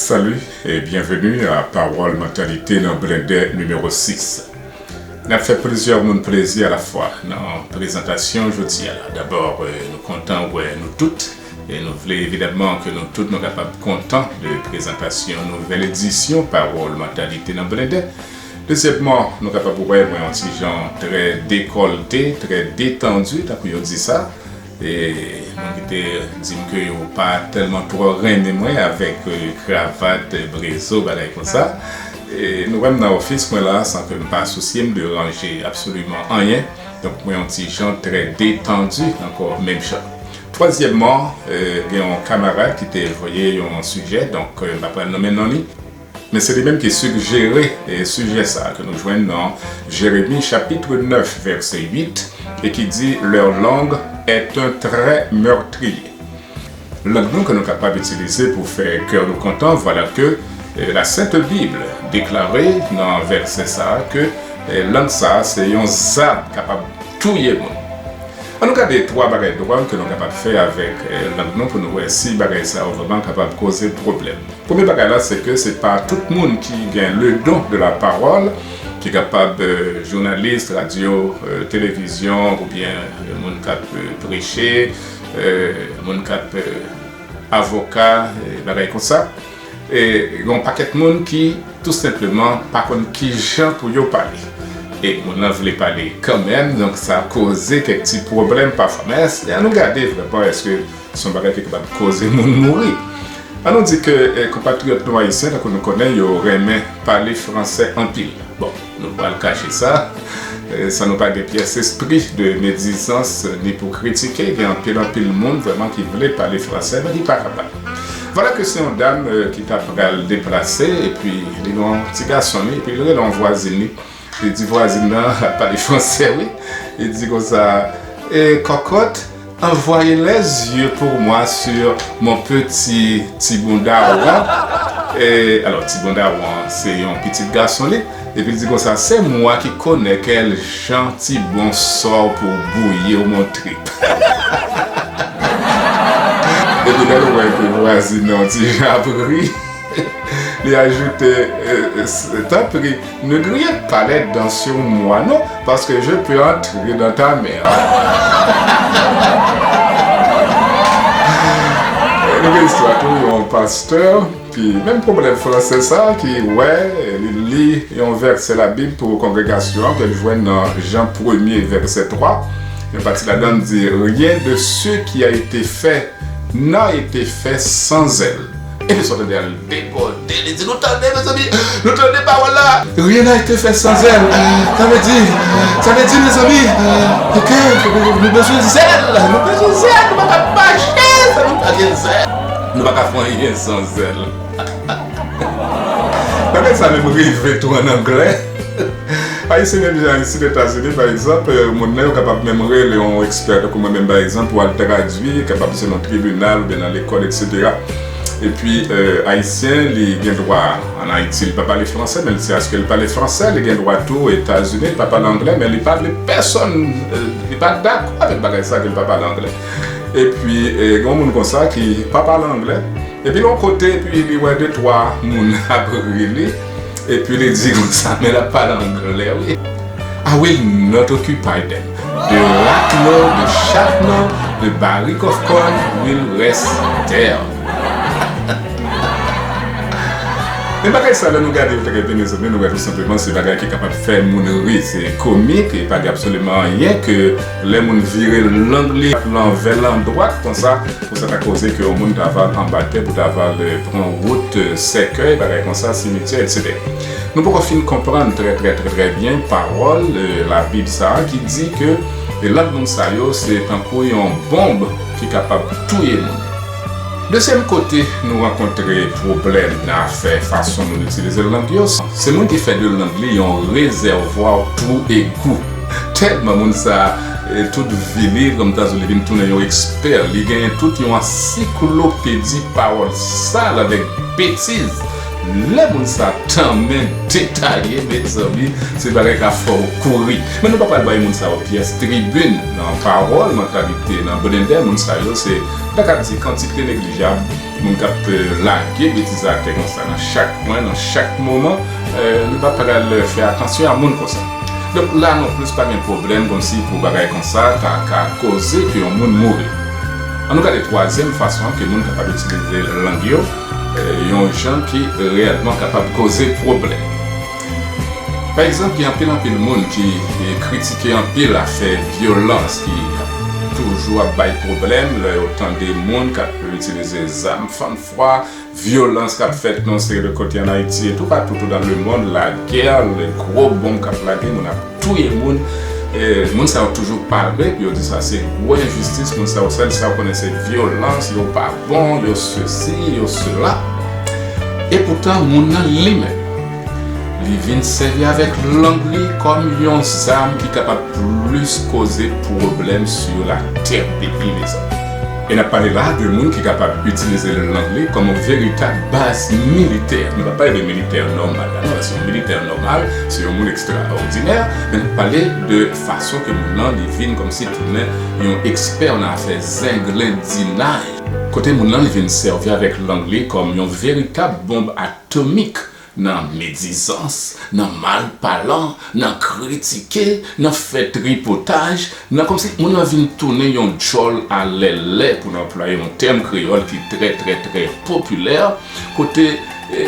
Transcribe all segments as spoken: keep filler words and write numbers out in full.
Salut et bienvenue à Pawòl Mantalite nan Blendè nimewo sis. N ap fè plizyè moun plezi alafwa nan prezantasyon jodi a la. Dabò, eh, nou kontan wè nou tout, e nou vle evidamman ke nou tout nou kapab kontan de prezantasyon nouvèl edisyon Pawòl Mantalite nan Blendè. Dezyèmman, nou kapab wè mwen yon ti jan trè dekòlte, trè detandi, tankou yo di sa. E moun ki te di m ke yo pa tèlman twò renmen mwen avèk, eh, kravat, eh, brezo, bagay konsa. E nou wè m nan ofis mwen la, san ke m pa sousye m de ranje absoliman anyen. Donk, mwen yon ti jan trè detandi ankò, menm jan. Twazyèmman, eh, gen yon kamarad ki te voye yon sijè, donk, eh, m pa pral nonmen non li. Men se li menm ki sigjere, eh, sijè sa a ke nou jwenn nan Jeremi chapit nèf, vèsè uit, e ki di, leur langue est un trait meurtrier. Lang nou ke nou kapab itilize pou fè kè nou kontan, vwala ke, eh, la Sent Bib deklare nan vèsè sa a ke, eh, lang sa a se yon zam kapab touye moun. An nou gade twa bagay dwòl ke nou kapab fè avèk, eh, lang nou pou nou wè si bagay sa yo vrèman kapab koze pwoblèm. Premye bagay la, se ke se pa tout moun ki gen le don de la parole, ki kapab, eh, jounalis, radyo, eh, televizyon, oubyen, eh, moun k ap, eh, preche, eh, moun k ap, eh, avoka, eh, bagay konsa. E gen yon pakèt moun ki tou senpleman pa konn ki jan pou yo pale. E moun nan vle pale kanmenm, donk sa koze kèk ti pwoblèm pafwa. Men, an nou gade vrèman, èske se yon bagay ki kapab koze moun mouri? An nou di ke, eh, konpatriyòt nou ayisyen, tankou nou konnen, yo renmen pale fransè anpil. Bon, nou pral kache sa, eh, san nou pa gen pyès espri de medizans, eh, ni pou kritike. Gen anpil, anpil moun vrèman ki vle pale fransè, men ki pa kapab. Vwala ke se yon dam, eh, ki ta pral deplase, epi li gen yon ti gason li, epi li rele yon vwazin li. Li di vwazin nan, l ap pale fransè, wi. Li di konsa, eh, cocotte, envoyez les yeux pour moi sur mon petit Tibondawon. E, alò, Tibondawon, se yon pitit gason li. Epi li di konsa, c'est moi qui connais quel jan ti bon sò pou bouyi mon trip. Epi lè l wè ke vwazin nan ti jan ap ri, li ajoute, eh, eh, tanpri, ne griyez pas les dents sur moi, non, parce que je peux entrer dans ta mère. Nou gen istwa tou yon pastè ki menm pwoblèm fransè sa, ki wè, li li yon vèsè Labib pou kongregasyon an, ke l jwenn nan Jan premye, vèsè twa. Yon pati ladan l di, rien de ce qui a été fait n'a été fait sans elle. Epi sa w tande al debòde, li di, nou tande, mezanmi, nou tande pawòl la. Rien n'a été fait sans elle. Sa vle di, sa vle di, mezanmi, ke nou bezwen zèl, nou bezwen zèl, nou pa ka mache san nou pa gen zèl. Nou pa ka fè anyen san zèl. Bagay sa menm rive tou an anglè. Ayisyen gen deja isit Etazini, pa egzanp, eh, moun nan yo kapab menm rele yon ekspè, tankou mwen menm, pa egzanp, pou al tradui, kapab se nan tribinal oubyen nan lekòl, etsetera. Epi, eh, Ayisyen, li gen dwa, an Ayiti, li pa pale fransè, men si aske li pale fransè, li gen dwa tou, Etazini, li pa pale anglè, men li pa vle pèsonn, eh, li pa dakò avèk bagay sa ke li pa pale anglè. Epi, eh, gen yon moun konsa ki pa pale anglè, epi l yon kote, epi li wè de twa moun ap ri li, epi li di konsa, men l ap pale anglè, wi. I will not occupy them. The Ratno, the Shatno, the barrick of corn will rest there. Men bagay sa, lè nou gade yo trè byen, mezanmi, nou wè tou senpleman se bagay ki kapab fè moun ri. Se komik, e pa gen absoliman anyen ke lè moun vire lang li lanvè landwat konsa, pou sa ta koze ke yon moun ta va anba tè, pou ta va, eh, pran wout, eh, sèkèy, bagay konsa, simityè, etsetera. Nou poko fin konprann trè, trè, trè, trè byen pawòl, eh, Labib sa a ki di ke, eh, lang moun sa yo se tankou yon bonb ki kapab touye moun. Dezyèm kote nou rankontre pwoblèm nan afè fason moun itilize lang yo, se moun ki fè de lang li yon rezèvwa twou egou. Tèlman moun sa, eh, tout vi li, kòm ta di, li vin tounen yon ekspè. Li genyen tout yon ansiklopedi pawòl sal avèk betiz. Lè moun sa tanmen detaye, mezanmi, se bagay ka fè w kouri. Men nou pa pral bay moun sa yo pyès tribin nan Pawòl Mantalite nan Blendè. Moun sa yo se, m ta ka di, kantite neglijab Moun k ap lage betiz atè konsa nan chak kwen, nan chak moman, nou pa pral fè atansyon a moun konsa. Donk la non plis pa gen pwoblèm kòmsi pou bagay konsa ta ka koze ke yon moun mouri. Ann nou gade twazyèm fason ke moun kapab itilize lang yo yon jan ki reyèlman kapab koze pwoblèm. Pa egzanp, gen anpil anpil moun ki kritike anpil afè vyolans ki toujou ap bay pwoblèm lè yo tande moun k ap itilize zam, fann fwa, vyolans k ap fèt nan yon seri de kote ann Ayiti e toupatou tou dan lemonn, lagè, gwo bonm k ap lage, moun ap touye moun. Moun sa yo toujou pare pou yo di sa se gwo enjistis, moun sa yo sèl sa yo konnen se vyolans, yo pa bon, yo sesi, yo sela. Epoutan moun nan li menm, li vin sèvi avèk lang li kòm yon zam ki kapab plis koze pwoblèm sou latè peyi, mezanmi. E n ap pale la de moun ki kapab itilize lang li kòm yon veritab baz militè. Nou pa pale de militè nòmal la non, se yon militè nòmal, se yon moun ekstraòdinè, men n ap pale de fason ke moun nan li vin kòmsi tounen yon ekspè nan afè zenglendinay. Kote moun nan li vin sèvi avèk lang li kòm yon veritab bonb atomik nan medizans, nan malpalan, nan kritike, nan fè tripotaj, nan kòmsi moun nan vin tounen yon djòl alèlè, pou n anplwaye yon tèm kreyòl ki trè, trè, trè popilè, kote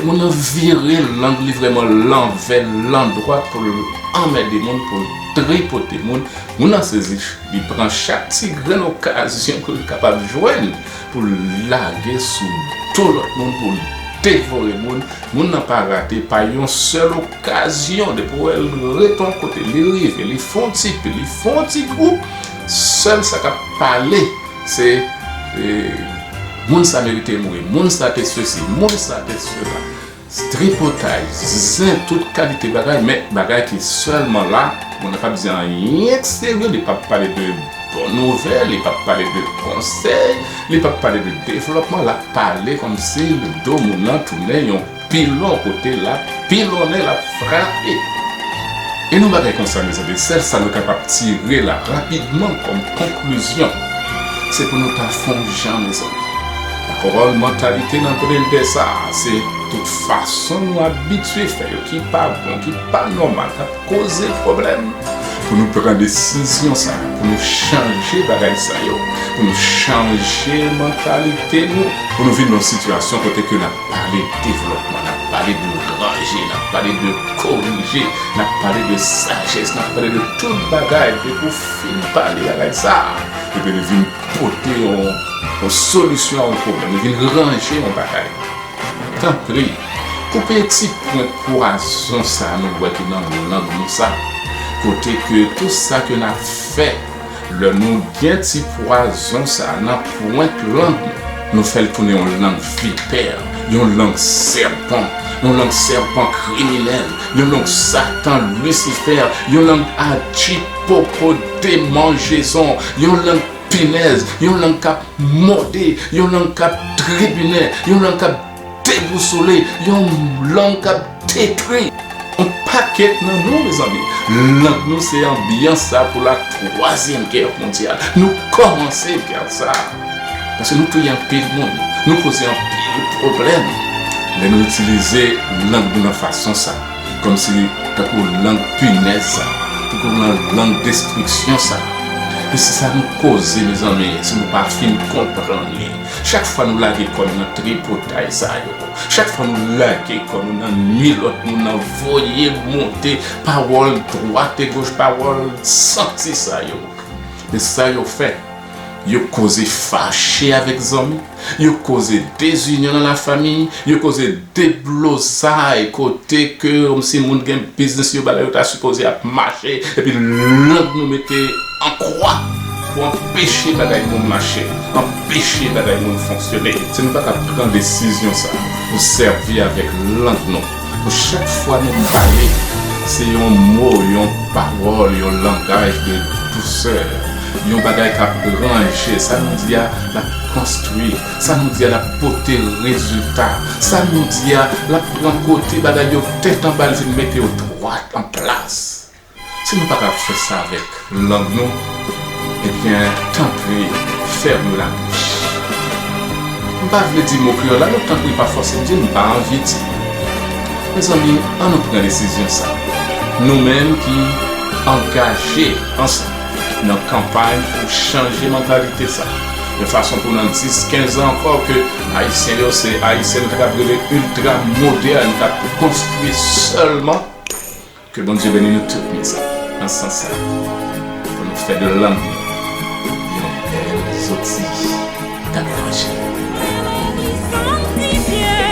moun nan vire lang li vrèman lanvè, landwat pou l anmède moun, pou l tripote moun. Moun nan sezi, li pran chak ti grenn okazyon ke l kapab jwenn pou l lage sou do lòt moun, pou l devore moun. Moun nan pa rate pa yon sèl okazyon. Depi w wè l rete yon kote, li rive, li fè yon ti pil, li fè yon ti gwoup, sèl sa k ap pale se moun sa merite mouri, moun sa te sesi, moun sa te sela. Tripotay, zen, tout kalite bagay, men bagay ki sèlman la, moun nan p ap di anyen k serye, li p ap pale de bon nouvèl, li p ap pale de konsèy, li p ap pale de devlòpman, l ap pale kòmsi do moun nan tounen yon pilon kote l ap pilonnen, l ap frape. E nan bagay konsa, mezanmi, sèl sa nou kapab tire la rapidman kòm konklizyon, se pou nou ta fè yon jan, mezanmi. Pawòl mantalite nan premye sa, se tout fason nou abitye fè yo ki pa bon, ki pa nòmal, k ap koze pwoblèm. Pou nou pran desizyon sa, pou nou chanje bagay sa yo, pou nou chanje mantalite nou, pou nou vin nan yon sitiyasyon kote ke n ap pale devlòpman, n ap pale de ranje, n ap pale de korije, n ap pale de sajès, n ap pale de tout bagay. Depi w fin pale bagay sa, epi nou vin pote yon, yon solisyon a yon pwoblèm, nou vin ranje yon bagay. Tanpri, koupe ti pwent pwazon sa nou wè ki nan lang nou sa, kote ke tout sa ke n ap fè, lè nou gen ti pwazon sa nan pwent lang nou, nou fè l tounen yon lang vipè, yon lang sèpan, yon lang sèpan kriminèl, yon lang Satan Lisifè, yon lang aji poko demanjezon, yon lang pinèz, yon lang k ap mòde, yon lang k ap tribinen, yon lang k ap debousole, yon lang k ap detwi yon pakèt nan nou, mezanmi. Lang nou se anbyans sa pou la twazyèm gè mondyal. Nou kòmanse gè sa. Paske nou touye anpil moun, nou koze anpil pwoblèm. Lè nou itilize lang nou nan fason sa, kòmsi tankou lang pinèz sa, tankou lang, lang destriksyon sa. E se sa nou koze, mezanmi, si nou pa fin konprann li. Chak fwa nou lage kò nou nan tripotay sa yo, chak fwa nou lage kò nou nan nwi lòt moun, nan voye monte pawòl dwat e goch, pawòl santi sa yo, men sa yo fè, yo koze fache avèk zanmi, yo koze dezinyon nan lafanmi, yo koze deblozay kote ke kòmsi moun gen biznis yo, bagay yo ta sipoze ap mache, epi lang nou mete an kwa pou anpeche bagay moun mache, anpeche bagay moun fonksyone. Si nou pa ka pran desizyon sa pou sèvi avèk lang nou, pou chak fwa nou pale, se yon mo, yon pawòl, yon langaj de dousè, yon bagay k ap ranje, sa nou di a, l ap konstwi, sa nou di a, l ap pote rezilta, sa nou di a, l ap pran kote bagay yo tèt anba, l vin mete yo dwat an plas. Si nou pa ka fè sa avèk lang nou, ebyen, tanpri, fèmen labouch. M pa vle di mo kreyòl la, non, tanpri pa fòse m di, m pa anvi di. Mezanmi, ann nou pran desizyon sa. Nou menm ki angaje ansanm nan kanpay pou chanje mantalite sa. Yon fason pou nan dis, kenz an ankò ke Ayisyen yo se Ayisyen nou ta kab rele iltra modèn, k ap konstwi sèlman. Ke Bondye beni nou tout, mezanmi, nan sans sa, pou nou fè de lang nou yon bèl zouti. Gade mache.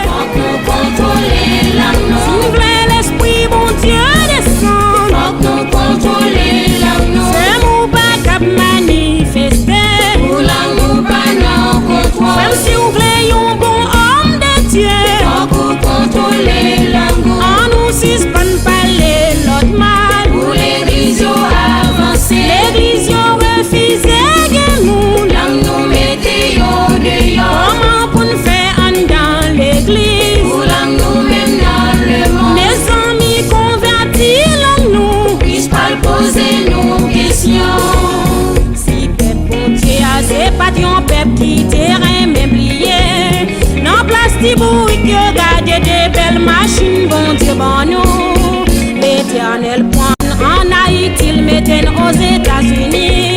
Fòk nou kontwole lang nou. Si w vle lespri Bondye desann, fòk nou kontwole lang nou. Sè m ou pa kab manifeste. Pou lang nou pa nan kontwòl. Frè m, si w vle yon bon òm de Dye, fòk ou kontwole lang ou. Ann nou sispann pale lòt mal. Pou legliz yo avanse. Legliz yo refize gen moun. Lang nou mete yo deyò. Kòman pou n fè anndan legliz? Pou lang nou menm nan lemonn. Mezanmi, konvèti lang nou. Plis pral poze nou kesyon. Si pèp Bondye a se pa t yon pèp ki te renmen bliye. Nan plas ti bourik yo gade de bèl machin Bondye ban nou. Letènèl pran n ann Ayiti, l mete n Ozetazini.